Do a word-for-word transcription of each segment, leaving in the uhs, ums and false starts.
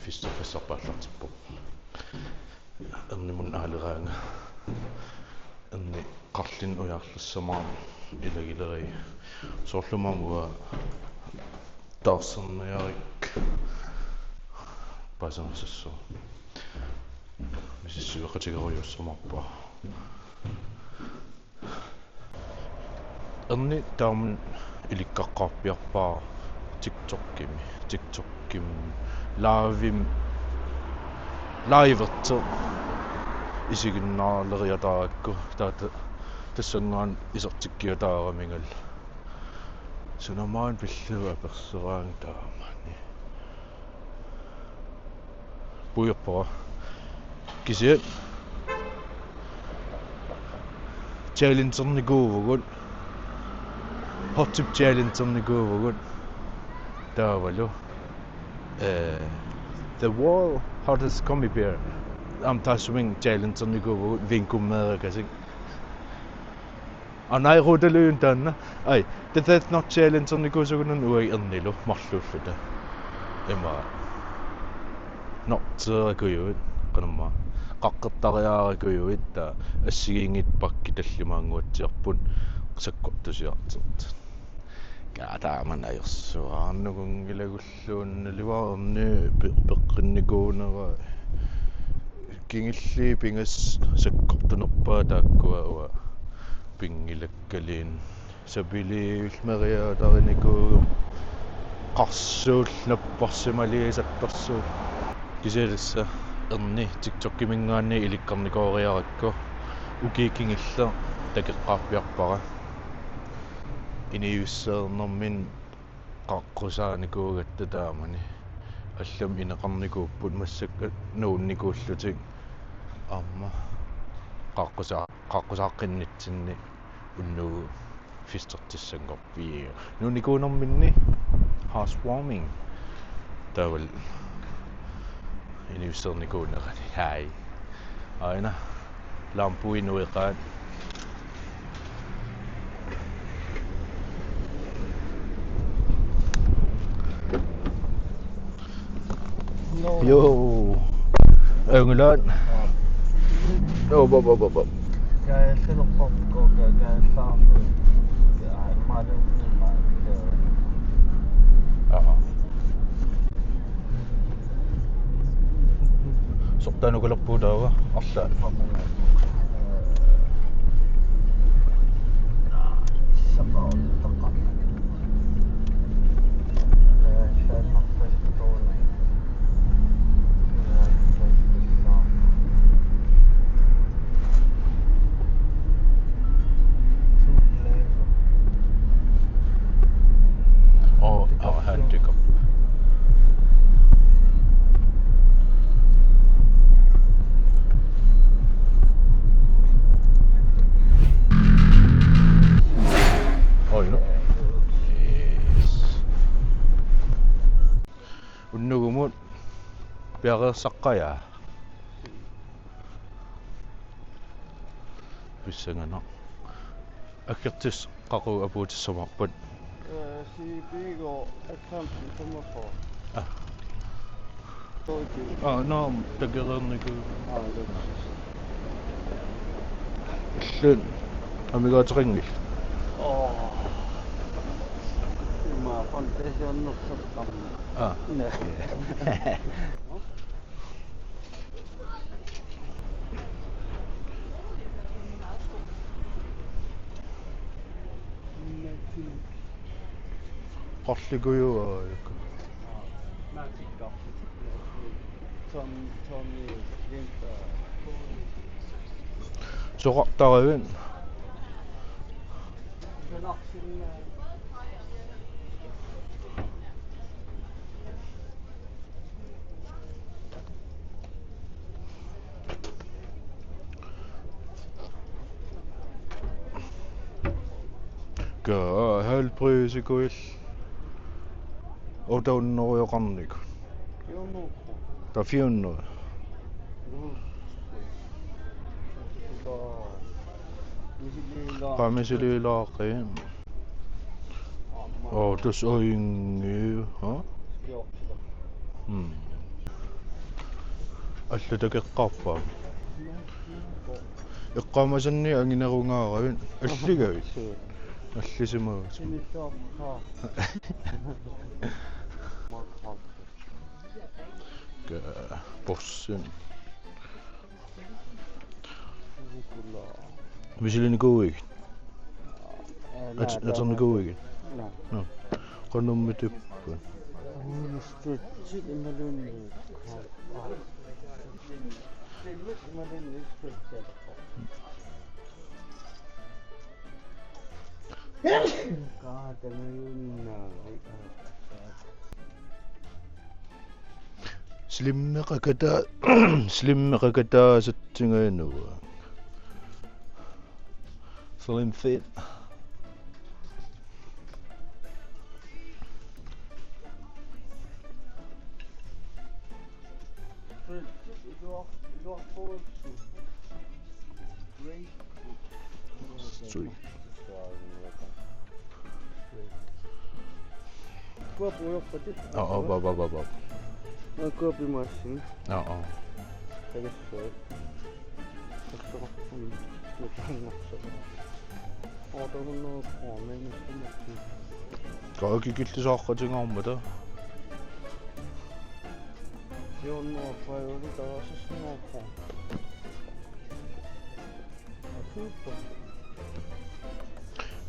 Fis-, fissarpaallartippoq. Ernimunaaleraanga. Erni qarlin ujarlissamaar ilagileriga. Soorlumi aamma uanga taarserniarik paasingassassaaq. Misissueqatigerujussuumaarpara. Erni taama ilikkaqqaarpiarpara TikTokimi, TikTokimi, live-im, live-ertoq isiginnaarleriataarakku, taava tassanngaannaq isertikkiataaramigal. Sunamaana pillugu aperseraangat taamani. Puiorpara. Kisianni challengernikuuvugut. Hot tip challengernikuuvugut. Taavalu. Eh, the world hottest gummy bear. Aamma taassuma challengernikuuvugut vinkummeerakasik. Anairuutaluun taanna. Ai, the Death Note challengernikuusugununa uagut ernilu marluulluta. Ima. Norteerakujuit, qanormaa. Qaqqertariaarakujuit, taava assigiinngitsut pakkit tallimaannguatsiarput sakkortusiartortut. Kaa taamani ajorsuarnikuunngilagulluunniit erni pe-, peqqinnikuunera. Kingulliit pingasut sakkortunerpaat taakkua uanga pinngilakkaluunniit. Sapiliivimmi meriaatarinikuuvoq qarsuullu napparsimaluusartorsuit. Kisianni tassa erni TikTokiminngaanniit ilikkarnikooriarakku ukiut kingulliit takoqqaarpiarpara. Inuussuteqarnerminni qaqqusaarnikuugatta taamani. Allamik ineqarnikuupput massakkut nuunnikuullutik aamma qaqqusaa-, qaqqusaaqqinnitsinnit unnugu fistartissanngorpiuk. Nuunnikuunerminni housewarming. Taavalu inuussuteqarnikuunerani. Hai. Aana. Lampuinuiqaat. No. Jo. Øngeland. Ja. Jo, bo, bo, bo, bo. Kaajallilerparput, kaajallaarlugu. Ja, imaluunniit. Aha. Sortaanukulerpugut taava arlaat. Oh, oh, handicap. Oh, you know. Yes. Unnugumut piareersaqqajaa. Pissanganaq. Aggertussat qaqugu apuutissamaarpat? Eh, C B-go account femogfyrre. Ah. Toogtyve. Ah, nå, takoreernikuuvoq. Ah, det er præcis. Illit amigaateqanngillat? Åh. Ima foundation nersortarmat. Ah. Næ. Qarlikujuajuk. Soqartaravit? Kaa, halv pris ikuil. Otte hundrede oqarnikut. Fire hundrede. Der er fire hundrede. Qaa misililaaqqiit. Åh, tassa ajunngilaq, ha? Mm. Allatut takoqqaarpa? Eqqaamasanni anginerungaaravit alligavit? Allisimavit. Ka-, porsin. Misilinnikuuigit? At-, atornikuuigit? Naa. Naa. Qanummi tippu? Stretchit imaluunniit. Imaluunniit stretchit. Kaatangajunnaavik. Slimmeqakata-, slimmeqakataasatsinngaannaavoq. Slim fit. Sui. Kuapi ujoqqatit? Aa, aa, aa, aa, aa. Aa, kuapi maassin. Aa, aa. Tagassuit. Tassaqarpun. Nupannersoq. Otte hundrede kroner, men nu skal man sige. Kikillisaaqatigaarmata. Fire hundrede og fyrre, det er også sådan noget på.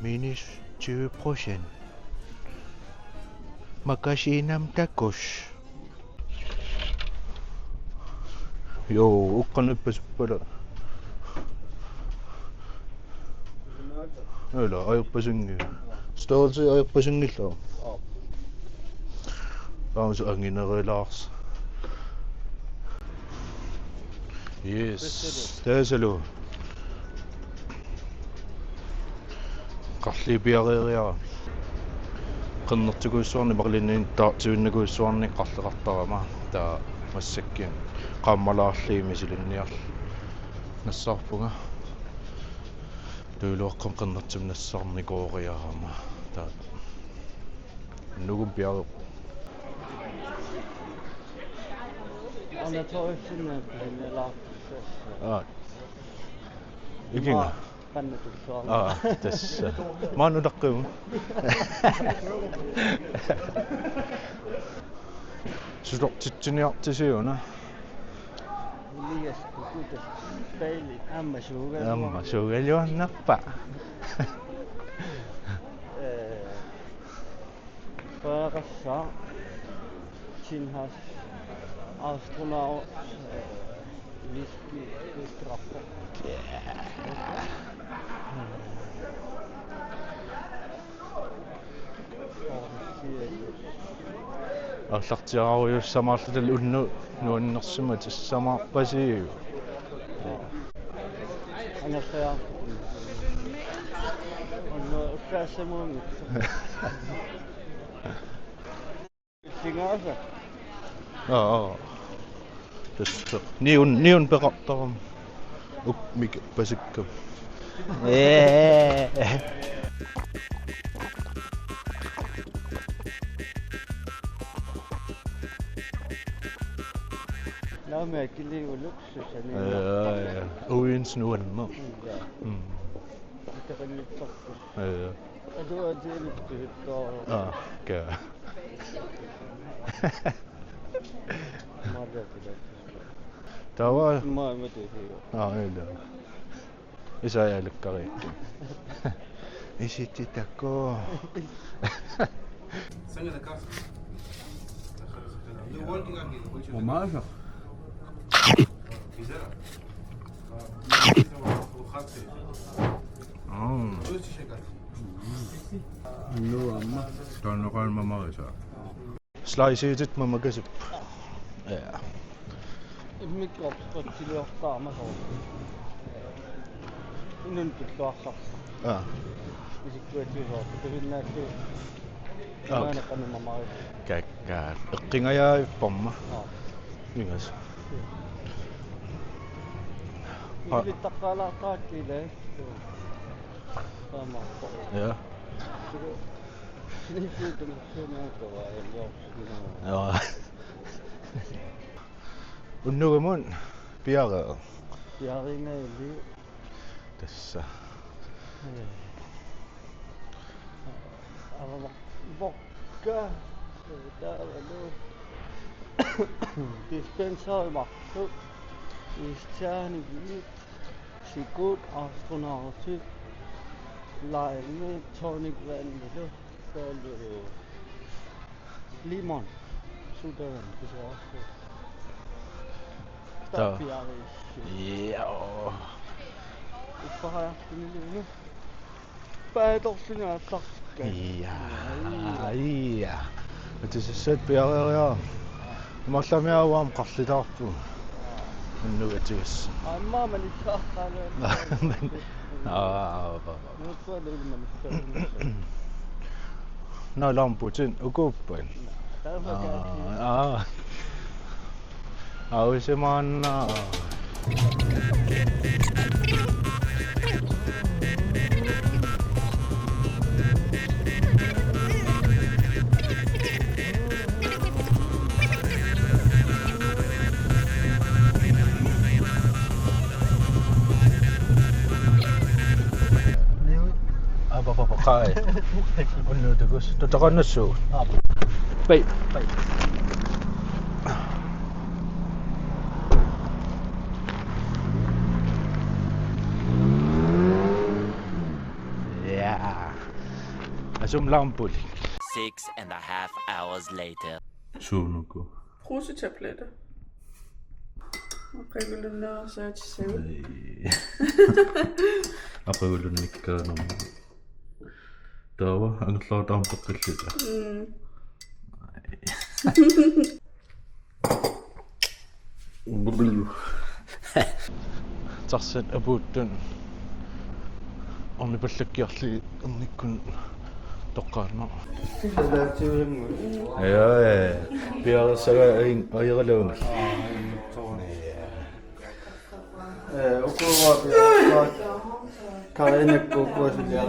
Minus tyve procent. Magasinam takus. Joo, ukkanippasippalu. Ila, ajorpasinngilaq. Størrelse ajorpasinngilaq. Taanna anginerilaarsoq. Yes. Taasalu. Qarliit piareeriarami. Qernertikujussuarnik, imaluunniit taartivinnikuussuarnik qarleqartarama. Taava massakkut qaammalaarlugit misiliiniarlugit nassaarpunga. Tujuuluaqqamik qernertumik nassaarnikooriarama. Taava. Nuku piareerpoq. Anatoliusinnaappi sinnilaartussaassaagut. Aa. Ikinga. Ima qannatussuarna. Aa, tassa. Maanna utaqqivunga. Susortitsiniartisiuna. Elias Kukuta Bailey aamma suugaluar-. Aamma suugaluarnerpa. Ee, Frederiksson, Tinhas, Astronaut, ee, Liski, Liski Rappo. Aallartiaarujussuussamaarluta unnuk nuannersimatissavarpasiuk. Angerlajaarput. Unnuk ukkaassamuunngitsoq. Singaasa. Aa, aa. Tassa. Niun, niun peqartarama. Ukmik pasikka. Ee. Naamik akiliuluk susani. Aa, aa. Uins nuanno. Ija. Mm. Iteqanngitsorput. Ija. Atuatiinittuhittoor. Aa, ka. Taava. Maa matusiu. Aa, ila. Isai alukkariikka. Isititako. Umaasa. Mm. Nuamma. Taanna qanimut marisa. Slice-itit mamakasip. Ja. Immikkut qatiliortaarmat soorlu. Inun tulluarsarpoq. Aa. Isikkuatiusoorpoq. Tusinnaattu. Aa. Maana qanimut marisa. Kakkaak. Eqqingajaavipparma. Aa. Ingas. Aa. Ilittaqqaalaartarakkit ilaa. Taamaappoq. Ja. Sinifiutum suunaatavaa, ja. Ja. Unnugamut piareerit? Piareeringajalu. Tassa. Ee. Arava vokka. Taavalu. Dispenseri marluk. Istaani. Sikut astronautit. Lime tonic vandilu. Soorlu limon. Sodavand, det tror jeg også. Der. Stop, jeg er ikke. Ja. Ikke for højre, det er lige nu. Bare dog finde af tak. Ja. Ja. Atussat piareeriaruk. Imaallaat aamma qarlitaarpugut. Unnugu atugassaq. Aamma mani saqqalu. Aa. Nuutsualu mani saqqalu. Nå, lamputin ukuuppat. Aa. Ausimaanna. Apa, apa, apa, kai. Unnugu takuss. Tutaqannassu. Pai. Pai. Ja. Asum lampuli. Six and a half hours later. Suunuku. Brusetabletter. Aqaguluunniit saatissavut. Nej. Aqaguluunniit kaanum. Taava angerlartaarpakkalluta. Mm. Taxat apuuttut ornipallakkiarluni ernikkut toqqaannaq. Ja, ja. Piareersagaa ain-, ajoralaunngi. Ee, ukua piareersaat Karinekkut ukua suliaq.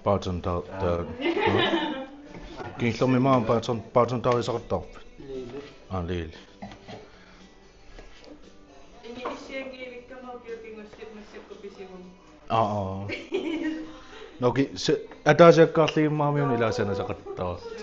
Bartender, der. Kingullermi aamma barten-, bartenderisaqattaarpit? Lili. Aa, Lili. Aa, aa. Nå, okay, se, ataasiakkaarlugit aamma una ilaasanasaqattaarput.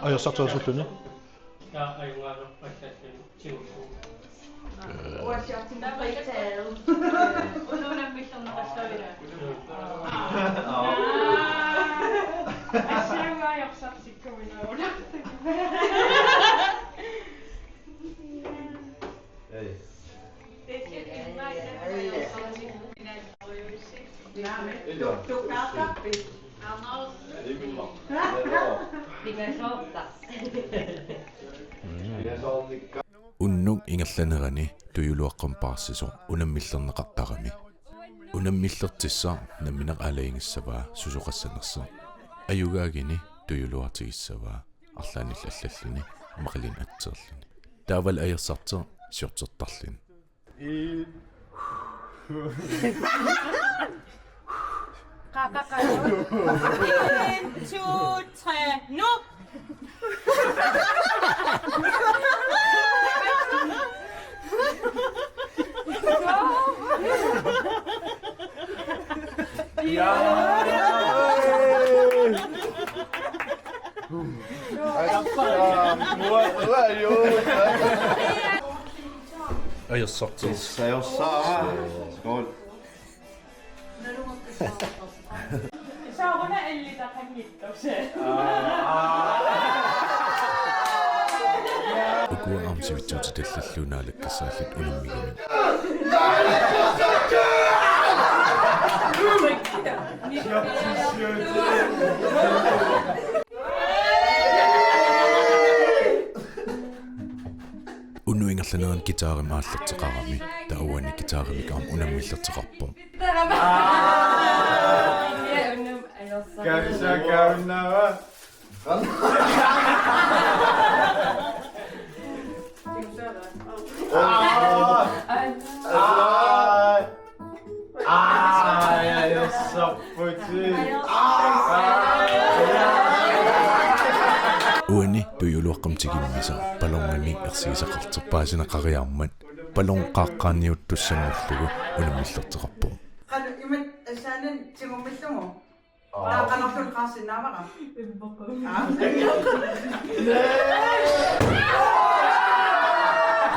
Ajorsartuusulluni. Unnuk ingerlanerani tujuluaqqamik paarsisoq unammillerneqartarami. Unammillertissaq nammineq aalajangissavaa susoqassanersoq. Ajugaaguni tujuluartigissavaa arlaannillu allalluni maqalini atserluni. Taavalu ajorsartoq siortertarluni. En. Qa, qa, qa. En, to, tre, nu! Ja! Ajorsartoq. Ajorsartoq. Skål. Ukua aamma sivitsuutitut allallu naalakkersuisut unammigamik. Unnuk ingerlanerani guitarimik aallarteqarami, taava uani guitarimik aamma unammillerteqarpoq. Kavisa kavinnava. Aa! Aa! Aa, ja, ja, så pudsigt. Uani tujuluaqqamik tigummisoq ballonimik ersigisaqartoq paasineqariarmat ballon qaaqqaaniuttussanngorlugu unammillerteqarpoq. Qanoq imatut assaanin tigummilerlugu? Taava qanorluunniit qaarsinnaavara?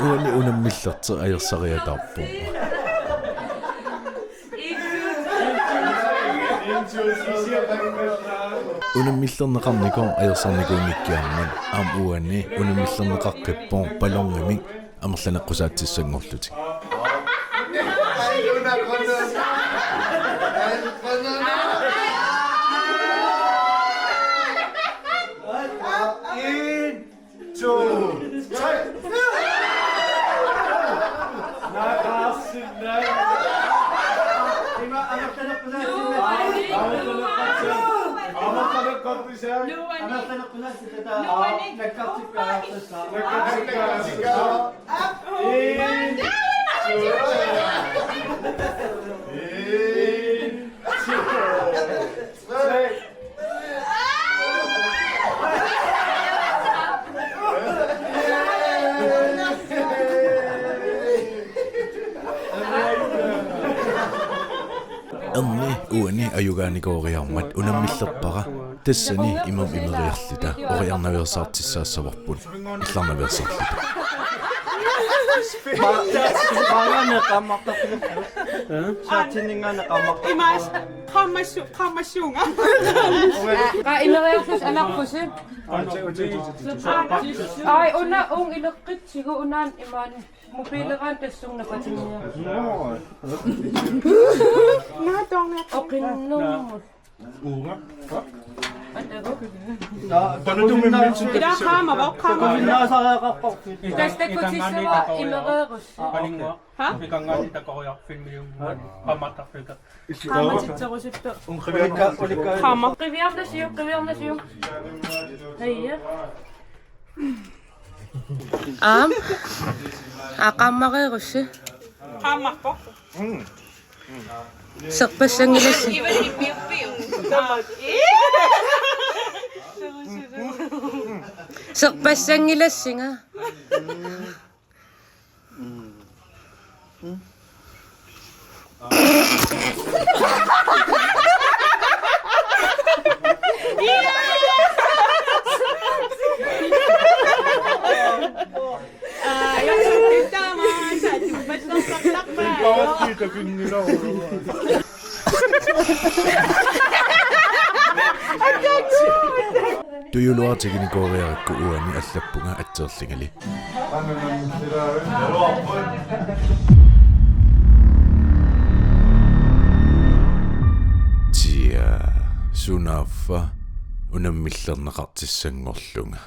Uani unammillerteq ajorsariataarpoq. Unammillerneqarnikoq ajorsarnikuunngikkiarmat aamma uani unammillerneqaqqippoq ballonimik amerlaneqqusaatissanngorlutik. En, to, tre. Erni uani ajugaanikooriarmat unammillerpara, tassani imam imeriarluta oriarnaveersaartussaassavarput. Allarnaveersaarluta. Maangaanniit qaammartarput. Saatsinninngaanniit qaammartarput. Imaas, qaammassu-, qaammassuunga. Qa imeriarlusi anarpusi. Ai, una uunga ileqqitsigu unaana imaani. Mobiileraanni tassunga napatinniarlugu. Naa toorniarlugu. Oqinnermut. Uunga. Atagu. Ilaa qaamavoq, qaamavoq. Tass takkutissavara imereerussi. Ha? Ikangaani takoriarfimmiunnguani qaammartarfika. Qaammatitserusuttoq. Ulikka, ulikka. Qaamma. Qiviarnasiuk, qiviarnasiuk. Hej. Aam. Aa, qaammareerussi. Qaammarpoq. Serpassanngilassi-. Serpassanngilassinga. Tujuluartiginikooriarakku uani allappunga atserlingili. Tia, sunaaffa unammillerneqartussanngorlunga.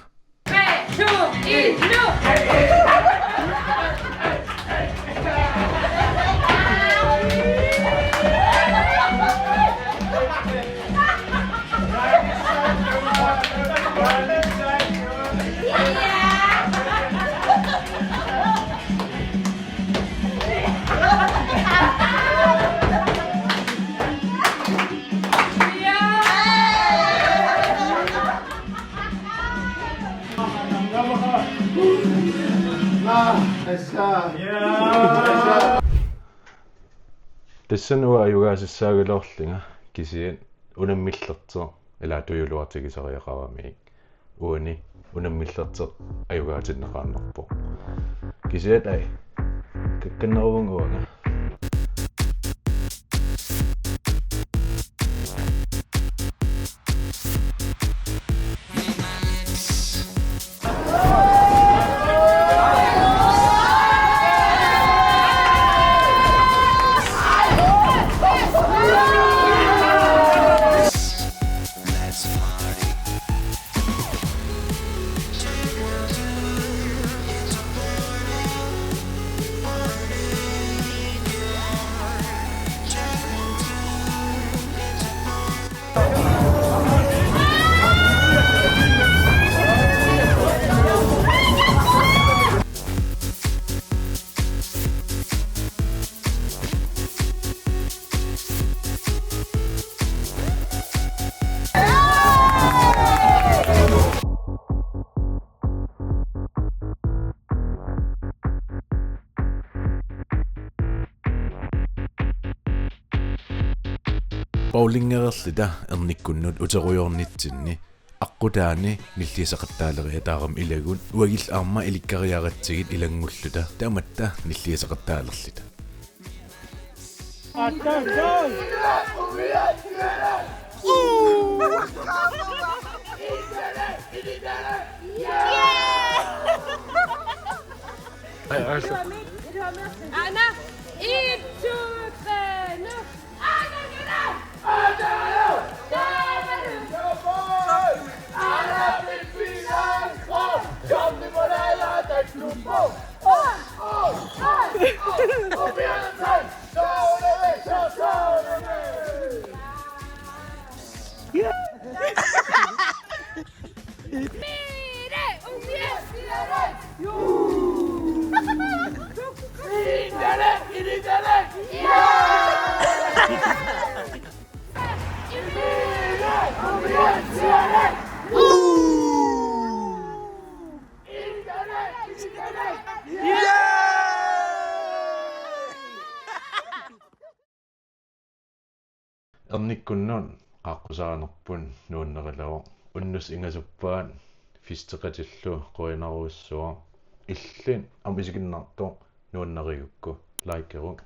Tassani uanga ajugaasissaagaluarlunga kisianni unammillerteq ilaa tujuluartigisariaqarami. Uani unammillerteq ajugaatinneqaannarpoq. Kisianni ai, kakkanneruvunga uanga. Bowlingereerluta ernikkunnut uterujoornitsinni aqqutaani nilliasaqattaaleriataarami ilagut, uagullu aamma ilikkariaratsigit ilanngulluta tamatta nilliasaqattaalerluta. Anna, en, to, tre, nu. Ernikkunnut qaaqqusaanerput nuannerulavoq. Unnussut ingasuppaat festeqatillu qujanarujussuaq. Illit aamma isiginnaartoq nuannarigukku likeruk.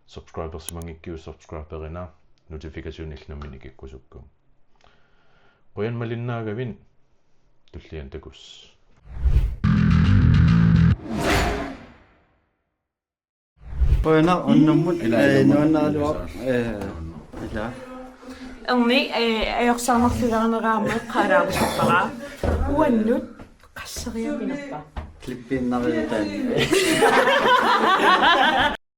Subscribersimanngikkigut subscriberina, notification illit nammineq ikikkusukku. Qujanaq malinnaagavit, tulliani takuss. Qujanaq unnummut, ila, eh, ila, nuannaruaq, ila, eh, ila. Erni, eh, ajorsaarnerluleranerami eqqaalaarusuppara. Uannut qasseriaminappa. Klippiinnariutaan.